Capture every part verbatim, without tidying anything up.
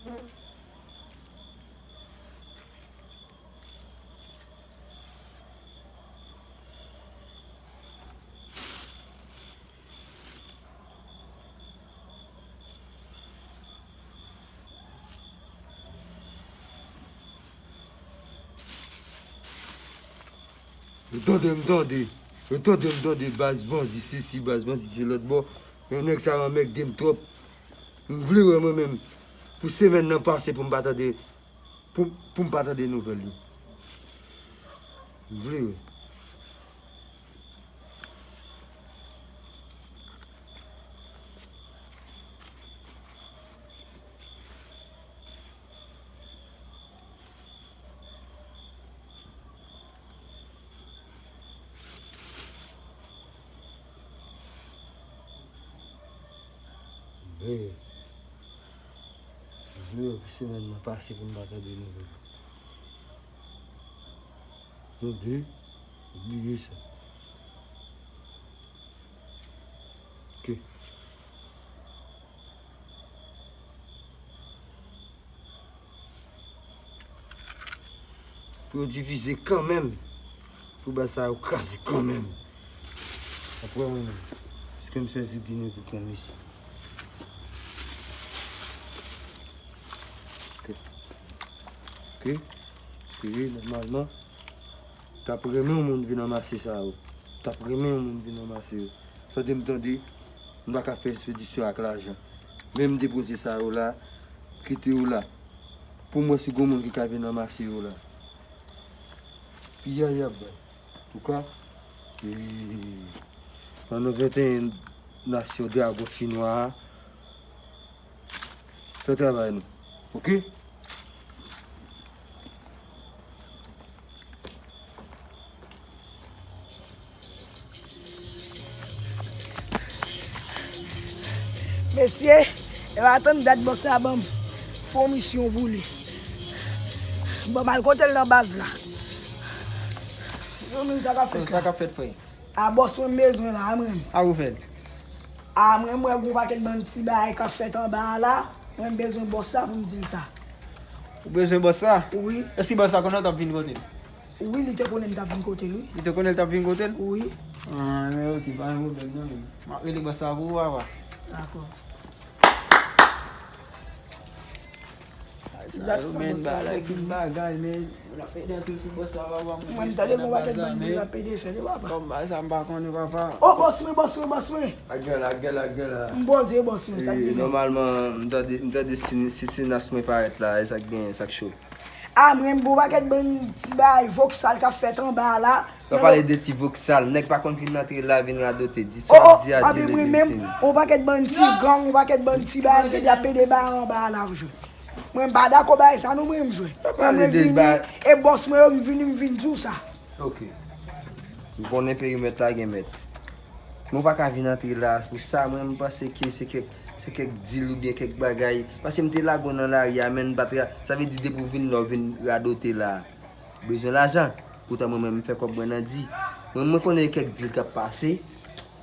Yo tande m tande. Yo tande m tande baz bandi sesi, baz bandi se lòt bò. Men nèg sa yo anmègde m twòp. M vle wè mwen menm. Pou semèn nan pase pou m pa tande, pou, pou m pa tande nouvèl yo. M vle wè. Veye. Veye pou semèn nan pase pou m pa tande nouvèl. Tande, bliye sa. Ok. Pou yo divize kanmenm. Pou baz sa yo kraze kanmenm. Apre mwen menm. Paske m sèvi bine pou pran misye. Ok. Ok. Paske wi, nòmalman, t ap renmen yon moun vin anmase sa yo. T ap renmen yon moun vin anmase yo. Tande m tande, m pa ka fè espedisyon ak lajan. Men m depoze sa yo la, kite yo la. Pou m wè si gon moun ki ka vin anmase yo la. Piyay y ap bay. Antouka, e, nan non venteyen nasyon dragon chinwa a, fè travay nou. Ok? Mesye, e pa tann dat bòs la ban m fon misyon pou li. Ban m al kote l nan baz la. Yo menm sa k ap fèt la. Sa k ap fèt, frè? A bòs mwen m bezwen la, a mwen menm. A ou fè l? A mwen m wè gon pakèt bann ti bagay k ap fèt anba a la. Mwen m bezwen bòs la pou m di l sa. Ou bezwen bòs la? Wi. Èske bòs la konnen w t ap vin kote l? Wi, li te konnen m t ap vin kote l, wi. Li te konnen l t ap vin kote l? Wi. Ah, men ok, pa gen pwoblèm non, men. M ap rele bòs la pou ou, papa. Dakò. Sa yo, men, bagay, tout bagay, men. N ap ede anpil sou bòs la, papa. Mwen, m tande gon pakèt bann moun ap ede fè, wi, papa. Kòm bagay sa, m pa konnen, papa. O, bòs mwen, bòs mwen, bòs mwen. Ak gen la, ak gen la, ak gen la. M poze, bòs mwen, sa k gen? Nòmalman, m tande, m tande si, si Sinas mwen parèt la, e sa k gen, sa k cho. A, mwen, m gon pakèt bann ti bagay voksal k ap fèt anba a la. W ap pale de ti voksal, nèg pa konn vin antre la, vin radote, di sa w ap di a, di l. Anben mwen menm, yon pakèt bann ti gang, yon pakèt bann ti bagay, m tande ap ede bagay anba a la, ap jwe. Mwen m pa dakò bagay sa non, mwen m jwe. Mwen mwen vini, e bòs mwen yo, m vini, m vin di w sa. Ok. M konnen perimèt la gen mèt. Men w pa ka vin antre la pou sa, mwen m panse ke se kèk, se kèk dil oubyen kèk bagay. Paske m te lage w nan lari a, men m pa t ra-, sa vle di depi w vin la, w vin radote la. Bezwen lajan. Poutan mwen menm m fè kòb mwen nan di. Mwen, mwen konnen kèk dil k ap pase.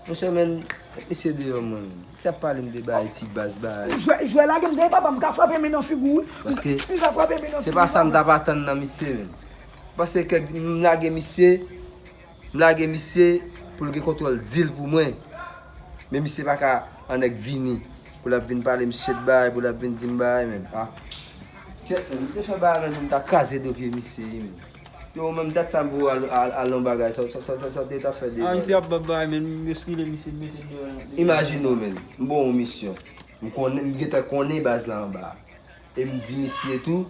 Monchè, men, mesye deyò mwen. Misye ap pale m de bagay ti baz bagay. Jwè, jwè lage m dèyè papa, m ka frape men nan figi w, wi. Paske m ka frape men nan figi w. Se pa sa m t ap atann nan misye, men. Paske kèk, m lage misye, m lage misye pou l gen kontwòl dil pou mwen. Men misye pa ka annèk vini pou l ap vin pale m shit bagay, pou l ap vin di m bagay, men. Ah. Kèt, men, misye fè bagay, men, pou m ta kraze do pye misye, wi, men. Yo, menm dat sa m pou al, al, al nan bagay, sa, sa, sa, sa, sa te ta fè deja. Ah, misye ap bay bagay, men, m eskile misye, m mete deyò. Imajine w, men, m ba w yon misyon. M konnen, m gentan konnen baz la anba. E m di misye tou,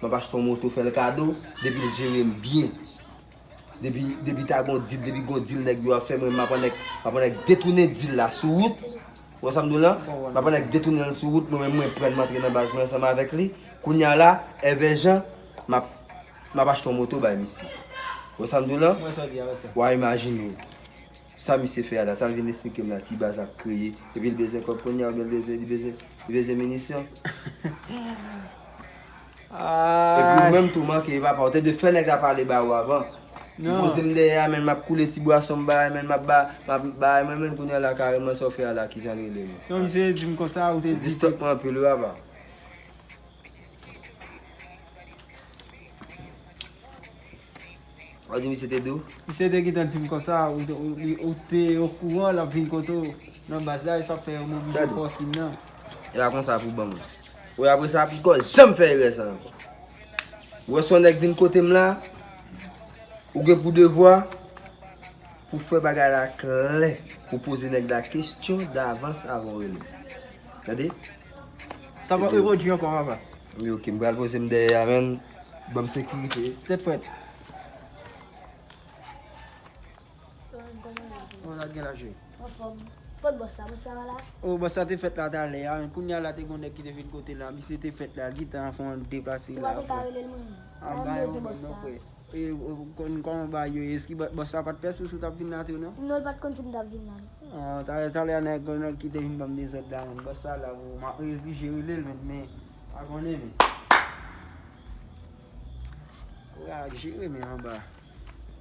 m ap achte yon moto, fè l kado, depi l jere m byen. Depi, depi ta gon dil, depi gon dil nèg yo ap fè, mwen, m ap annik, m ap annik detounen dil la sou wout. Ou wè sa m di w lan? M ap annik detounen l sou wout, mwen menm mwen pran m antre nan baz mwen ansanm avèk li. Kounye a la, Èvè Jan, m ap, m ap achte yon moto bay misye. Ou wè sa m di w lan? Mwen sa di avèk sa. W a imajine w. Sa misye fè a la, sa l vin esplike m la, ti baz ap kreye. Epi l bezwen kòb kounye a, oubyen l bezwen, li bezwen, li bezwen minisyon. Epi ou menm tou manke, papa, ou te dwe fè nèg la pale ba ou avan. Ou poze m dèyè a, men m ap koule ti bwason m bay, men m ap ba, m ap bay, men, men kounye a la kareman sa w fè a la, kijan l rele menm? Non, misye di m konsa, ou te di. Distòp mwen anpil wi, papa. Ou di misye te di w? Misye te gentan di m konsa, ou te, ou, ou te okouran l ap vin kote w nan baz la, e sa k fè yo mobilize fòs li nan. E pa konsa pou ban mwen. Ou apre sa, poko janm fè erè sa ankò. Ou wè si yon nèg vin kote m la, ou gen pou devwa pou fè bagay la klè, pou poze nèg la kesyon davans avan w rele. Tande? Sa va repwodui ankò, papa. Wi, ok, m pral poze m dèyè a, men ban m sekirite. Tèt frèt. Bon, sa gen la jwe. Anfòm. Kot bòs la? Bòs la pa la? O, bòs la te fèt la talè a, men kounye a la te gon nèg ki te vin kote la, misye te fèt la, gentan fè yon deplase la. Ou pa te ka rele l mwen? An ba yon bon non frè. E, o, kon, kòman ba yo, eski bò-, bòs la pa t pè sou si w t ap vin la tou, non? Non, l pa t konn si m t ap vin la. Ah, talè, talè a nèg, nèg ki te vin ban m dezòd la, men bòs la la, m ap replije rele l, men, men, pa konnen, men. Ou a jere, men anba.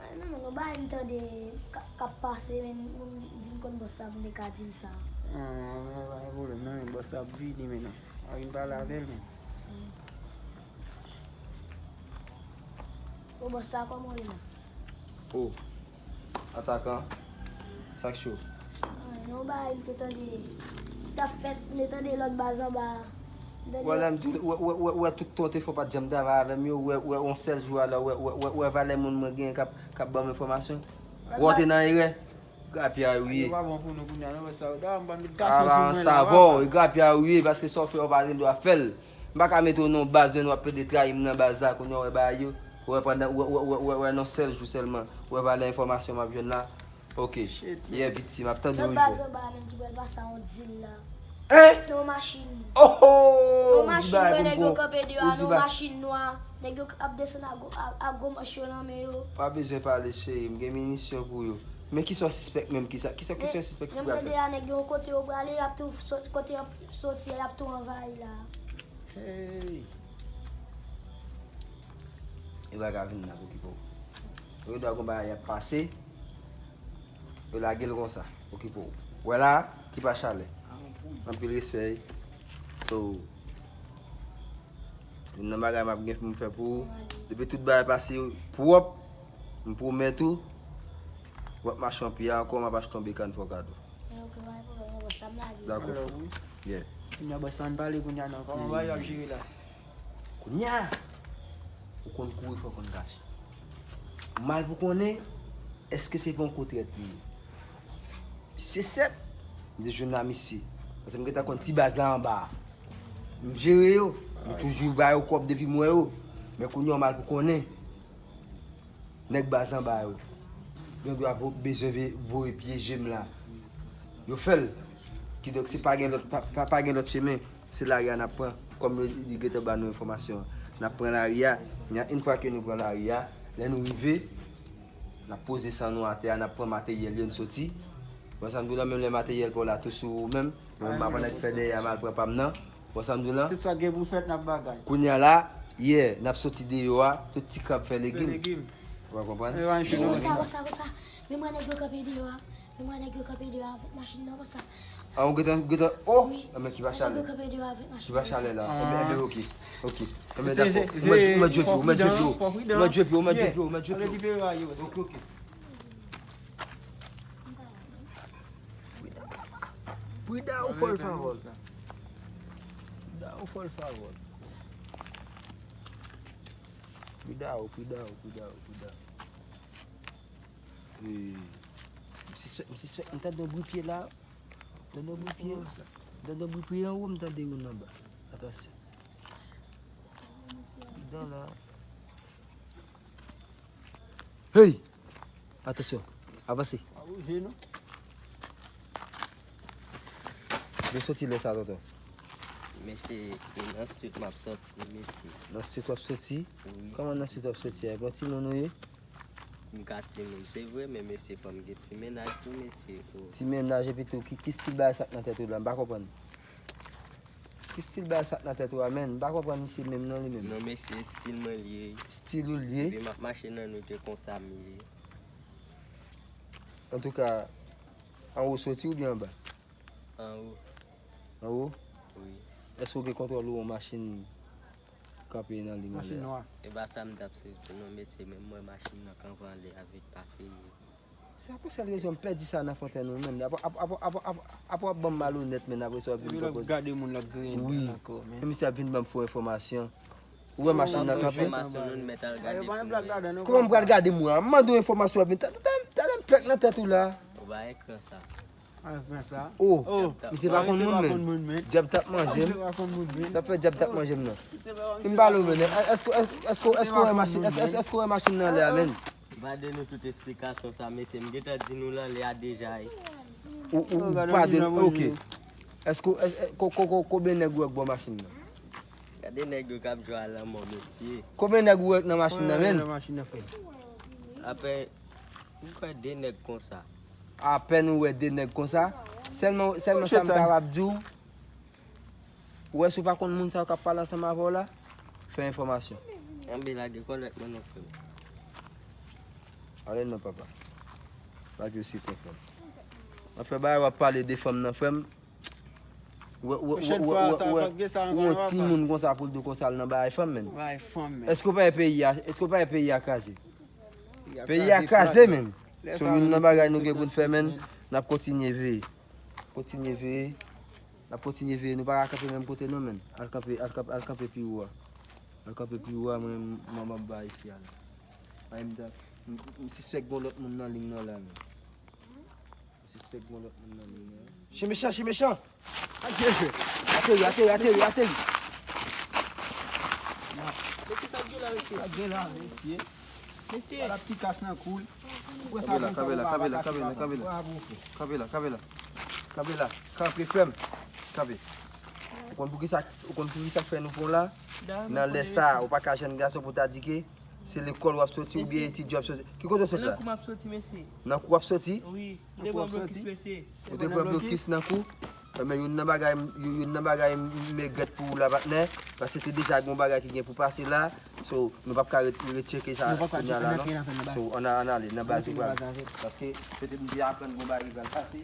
Ay, non, non, non, bagay m tande k ap, k ap pase, men m vin konn bòs la pou m te ka di l sa. Ah, men pa gen pwoblèm, non, men bòs la ap vini, men non. A vin pale avè l, men. O, bòs la, kòman w ye la? O, atakan, sa k cho? Ay, non, bagay m te tande, t ap fèt, m te tande lòt baz anba a. Wè, la, m di, wè, wè, wè, wè, tout tan w te fè w pa t janm travay avè m yo, wè, wè, yon sèl jou a la, wè, wè, wè, wè, valè moun mwen genyen k ap, k ap ban m enfòmasyon. Wè, w te nan erè. Grapya wi. Yo pa bon pou nou kounye a, non, wè sa yo. Da, m pa met gason sou mwen la, papa. Sa bon, e grapya wi, paske sa w fè, w pa gen dwa fè l. M pa ka mete w nan yon baz, men w ap plede trayi m nan baz la, kounye a w wè bagay yo. Wè, pandan, wè, wè, wè, wè, wè, nan sèl jou sèlman, wè, valè enfòmasyon m ap jwenn la. Ok. Shit, yeah, man. Piti, m ap tande w jwe. Lòt baz anba a menm ki pral pase a yon dil la. Hein? Nan yon machin. Oh, oh! Nan yon machin, wè, nèg yo kanpe deyò a, nan yon machin nwa. Nèg yo ap desann a gwo, a, a gwo manch yo nan men yo. Pa bezwen pale, cheri, m gen minisyon pou yo. Men kisa w sispèk menm, kisa, kisa, kisa w sispèk ki pral fèt? Men m tande a nèg yo kote yo prale, y ap tou sot-, kote y ap soti a, y ap tou anvayi la. Hey! Yo pa ka vin la, okipe w. Yo dwa gon bagay y ap pase. Yo lage l konsa, okipe w. Wè la, ki pa chalè. Anpil respè. So, youn nan bagay m ap gen pou m fè pou ou, depi tout bagay pase pwòp, m pwomèt ou, w ap mache yon pye ankò, m ap achte yon bekàn fò kado. Dakò. Yeah. Kounye a, bòs la, ann pale kounye a non. Kòman bagay yo ap jere la? Kounye a, ou konn kouri fò w konn kache. Mal pou konnen, èske se pa yon kontrèt li ye? Misye sèt, m te jwenn a misye. Paske m gentan konn ti baz la anba a. M jere yo, m toujou ba yo kòb depi m wè yo. Men kounye a, mal pou konnen, nèg baz anba yo, yo dwa vo-, bezwen ve-, voye pyeje m la. Yo fè l. Kidonk, se pa gen lòt, pa, pa, pa gen lòt chemen, se lari a n ap pran. Kòm yo di, gentan ba nou enfòmasyon an, n ap pran lari a. Yon fwa ke nou pran lari a, lè nou rive, n ap poze san nou atè a, n ap pran materyèl yo, n soti. Wè sa m di w la, menm lè materyèl pa w la tou sou ou menm, mwen m ap annik fè dèyè a, m al pran pa m nan. Wè sa m di w la? Tout sa gen pou fèt, n ap bagay. Kounye a la, yeah, n ap soti deyò a, tout ti krab fè legim. Fè legim. Ou pa konprann? Wè sa, wè sa, wè sa. Men mwen nèg yo kanpe deyò a. Men mwen nèg yo kanpe deyò a avèk machin nan konsa. Ah, ou gentan, ou gentan, oh! Wi. Enben ki pa chalè. Nèg yo kanpe deyò avèk machin nan konsa. Ki pa chalè la. Enben, enben, ok. Ok. Enben, dakò. Ou mèt, ou mèt jwe pye w, ou mèt jwe pye w. Ou mèt jwe pye w, ou mèt jwe pye w, ou mèt jwe pye w. Ok, ok. Pida ou fò l favò. Pida ou fò l favò. Pida ou, pida ou, pida ou, pida ou. Eh, m sispèk, m sispèk, m tande yon bri pye la. M tande yon bri pye. M tande yon bri pye anwo, m tande youn anba. Atansyon. Pridan la. Hey! Atansyon. Avanse. Pa bouje non. Nou soti lè sa, tonton? Mesye, e nan street m ap soti, mesye. Nan street w ap soti? Wi. Kòman nan street w ap soti a? Bon timoun ou ye? M ka timoun, se vre, men mesye, fò m gen ti mennaj tou, mesye. Oh. Ti mennaj, epi tou, ki, ki stil bagay sa k nan tèt ou la? M pa konprann. Ki stil bagay sa k nan tèt ou a, menn? M pa konprann misye menm non, li menm. Non, mesye, stil mwen li ye. Stil ou li ye? Depi m ap mache nan nou, se konsa m ye. Antouka, anwo soti oubyen anba? Anwo. Anwo? Wi. Èske w gen kontwòl ou yon machin? kanpe nan liy anlè a. E pa sa m t ap swiv tou non mesye, men m wè machin nan kanpe anlè a vit pa fini. Se pou sèl rezon m pèdi sa nan fòtèn ou menm. Apa w ap ban m malonèt menm apre sa w ap vin pwopoze. Gade moun l ap griyen dèl ankò men. Misye ap vin ban m fo enfòmasyon. Ou wè machin nan kanpe? Enfòmasyon nou n mèt al gade pou nou. Kòman m pral gade m wè a? M mande w enfòmasyon w ap vin. Talè m plèk nan tèt ou la. Ou pa ekran sa. Oh, misye pa konn moun men. Dyab t ap manje m. Sa fè dyab t ap manje m nan. M pale w men. Èske w wè machin nan lè a men? Ba de nou tout esplikasyon sa mesye, m gentan di nou l anlè a deja. Ou pa de ok. Èske konbyen nèg ou wè k bò machin nan? Gade nèg yo k ap jwe a lanmò mesye. Konbyen nèg ou wè nan machin nan men? Apè m kwè de nèg konsa. Apèn ou wè de nèg konsa. Sèlman sèlman sa m kapab di w. Ou wè si w pa konn moun sa yo k ap pale ansanm avè w la, fè enfòmasyon. Anbe lage kòlèt mwen non frè m. Ale non papa. Lage yo se konprann. Anfen bagay w ap pale de fanm nan frè m. Ou wè ou wè ou wè ou wè ou wè yon timoun konsa pou l di w konsa l nan bagay fanm menm. Èske w pa wè peyi a èske w pa wè peyi a kraze? Peyi a kraze menm. So youn nan bagay nou gen pou n fè menm, n ap kontinye veye. Kontinye veye. N ap kontinye veye. Nou pa ka kanpe menm kote non menm. Al kanpe al kanpe al kanpe pi wo a. Al kanpe pi wo a mwen m ap ba isi a la. Ay m ta m sispèk gon lòt moun nan liy nan la menm. M sispèk gon lòt moun nan liy nan. Chen mechan, chen mechan. Ateri, ateri, ateri, ateri. Mesye sa k gen la mesye. Sa k gen la mesye. Mesye. Ala ti kach nan kou l. Ou wè sa Kanpe la, kanpe la, kanpe la, kanpe la, kanpe la. Kanpe la, kanpe la. Kanpe la, kanpe frè m. Kanpe. Ou konn poukisa ou konn poukisa k fè nou pran w la? Nan lè sa a, ou pa ka jèn gason pou ta di ke se lekòl w ap soti oubyen etidye w ap soti. Ki kote w soti la? Nan kou w ap soti? Wi. Ou te pran blokis mesye. Ou te pran blokis nan kou? Men youn nan bagay youn nan bagay m regrèt pou ou la patnè. Paske te deja gon bagay ki gen pou pase la. So nou p ap ka retcheke sa kounya la non. So ann ale nan baz ou pral. Paske petèt m te aprann gon bagay ki pral pase.